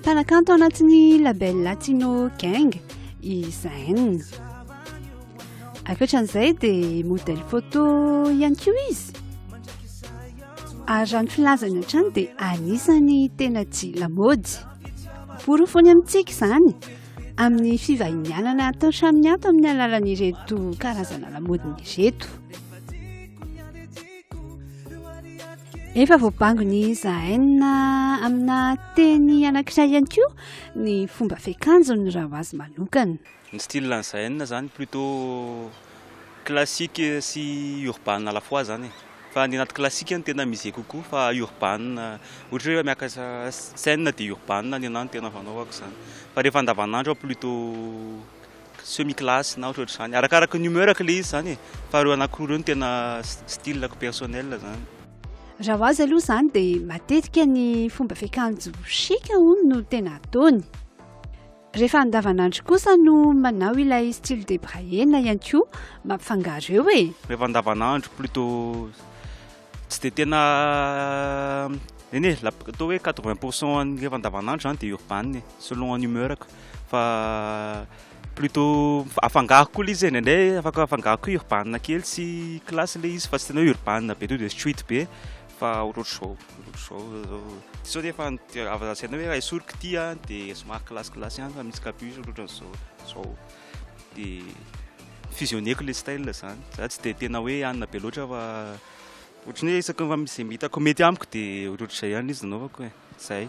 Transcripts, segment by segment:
Mpanakanto ao anatin'ny label Latino Gang i Zayn. Ankoatran'izay dia modèle photo ihany koa izy. Ary raha ny filazany hatrany dia anisan'ny tena tia lamaody. Porofony amintsika izany amin'ny fivahinianana atao samihafa amin'ny alalan'ireto karazana lamaodiny ireto. Efa voabangon'i Zayn amina teny anankiray ihany koa ny fomba fiakanjony raha ho azy manokana. Ny style an'i Zayn zany plutôt classique sy urban à la fois zany e. Fa ny anaty classique no tena misé kokoa fa urban ohatra hoe miakatra scène dia urban ny anahy no tena fanaovako zany. Fa rehefa andavanandro aho plutôt semi classe na ohatrohatr'izany. Arakaraka ny humeur-ko ilay izy zany e. Fa ireo anankiroa ireo no tena style-ko personnel zany. Raha ho azy aloha izany dia matetika ny fomba fiakanjo chic hono no tena ataony. Rehefa andavanandro kosa no manao ilay style débraillé na ihany koa mampifangaro eo e. Rehefa andavanandro plutôt tsy dia tena eny e, atao hoe 80 pour cent an'ny rehefa andavanandro zany dia urban e, selon ny humeur-ko. Fa plutôt afangaro koa ilay izy e, indraindray afaka afangaro koa urban kely sy classe ilay izy fa tsy tena hoe urban be to dia street be. Fa ohatrohatr'izao, ohatrohatr'izao zao. Sao dia efa avy lazaina hoe esoriko ity an, dia somary classe-classe ihany fa misy capuche ohatrohatran'izao, zao. Dia fusionner-ko ilay style zany. Za tsy dia tena hoe hanina be loatra fa ohatran'ny hoe isaky ny misy izay hitako mety amiko dia ohatrohatr'izay ihany izy no anaovako e. Zay.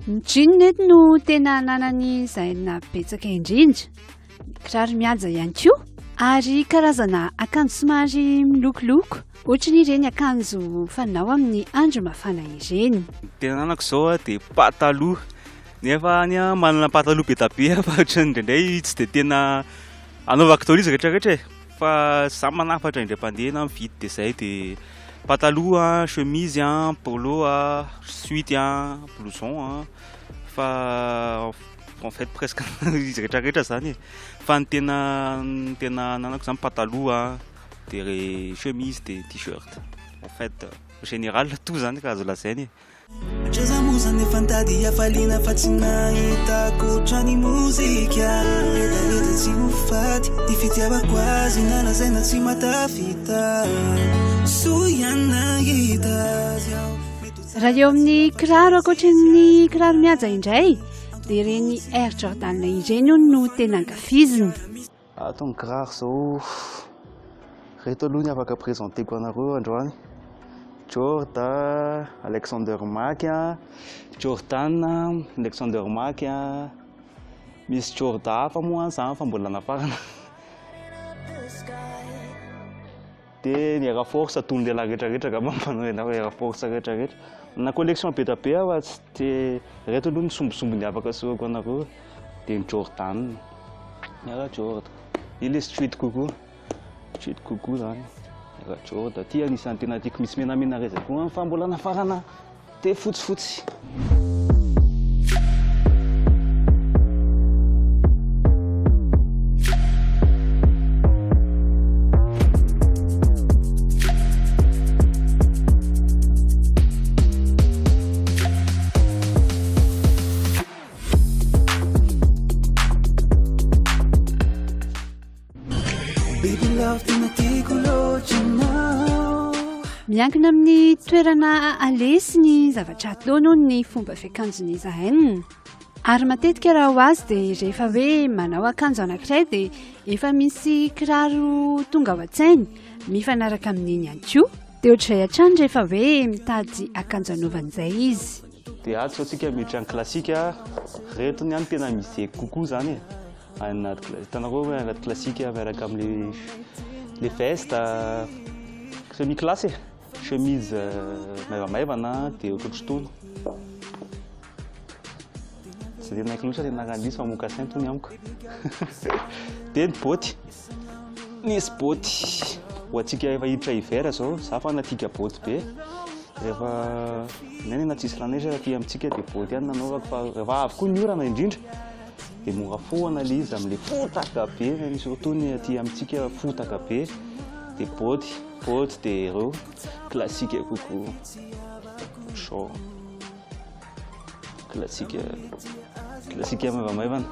Ny jean eto no tena ananan'i Zaina betsaka indrindra. Kiraro mihaja ihany koa ary karazana akanjo somary milokoloko ohatran'ireny akanjo fanao amin'ny andro mafana ireny. Ny tena ananako izao a dia pataloha, nefa any aho manana pataloha be dia be aho fa ohatran'ny indraindray tsy dia tena anaovako daholo izy rehetra rehetra e, fa za manafatra indray mpandeha na mividy dia zay dia pataloha, chemise a, polo a, suite a, blouson a, fa En fait presque izy rehetra rehetra zany e. Fa ny tena ny tena ananako zany pataloha de re chemise de t-shirt. En fait général tout zany ka azo lazaina e. Hatraiza moa zany efa nitady hafaliana fa tsy nahitako otrany mozika Hetaheta tsy ho faty ny fitiavako azy na lazaina tsy mahatafita Soa ihany nahita azy aho. Raha eo amin'ny kiraro ankoatry ny kiraro mihaja indray dia ireny Air Jordan ireny hono no tena ankafiziny. Ato ny kiraro izao, ireto aloha ny afaka présenter-ko anareo androany. Jorda, Alexander Mack, Jordan, Alexander Mack, misy Jorda hafa moa any izany fa mbola nafarana. Dia ny Air Force toy ny lehilahy rehetra rehetra angamba ny mpanao Air Force rehetra rehetra. Manana collection be dia be aho fa tsy dia ireto aloha ny sombisombiny afaka asehoko anareo. Dia ny Jordan. Ny Air Jordan. Io ilay street kokoa. Street kokoa izany. Air Jordan. Ity anisan'ny tena tiako. Misy menamena iray izay koa fa mbola nafarana. Dia fotsifotsy. Miankina amin'ny toerana aleha sy ny zavatra ataony hono ny fomba fiakanjon'i Zahen. Ary matetika raha ho azy dia rehefa hoe manao akanjo anankiray dia efa misy kiraro tonga ao an-tsainy mifanaraka amin'iny ihany koa. Dia ohatr'izay hatrany rehefa hoe mitady akanjo hanaovana izay izy. Dia ato zao tsika miditra ny classique, reto ny any tena mizeky kokoa zany e. Anaty hitanareo hoe anaty classique miaraka amin'le le veste semi classe e, chemise maivamaivana dia ohatrohatr'itony. Tsy dia tena haiko loatra ny anaran'izy fa mocassin tony amiko. Dia ny boty. Nisy boty ho antsika efa hiditra hiver zao, za fanatika boty be. Rehefa ny aina tsisy la neige aty amintsika dia boty ihany nanaovako fa rehefa avy koa ny orana indrindra dia mora foana ilay izy amin'ilay fotaka be, surtout ny aty amintsika fotaka be. Dia boty, boty dia ireo classique kokoa. Zao. Classique, classique maivamaivana.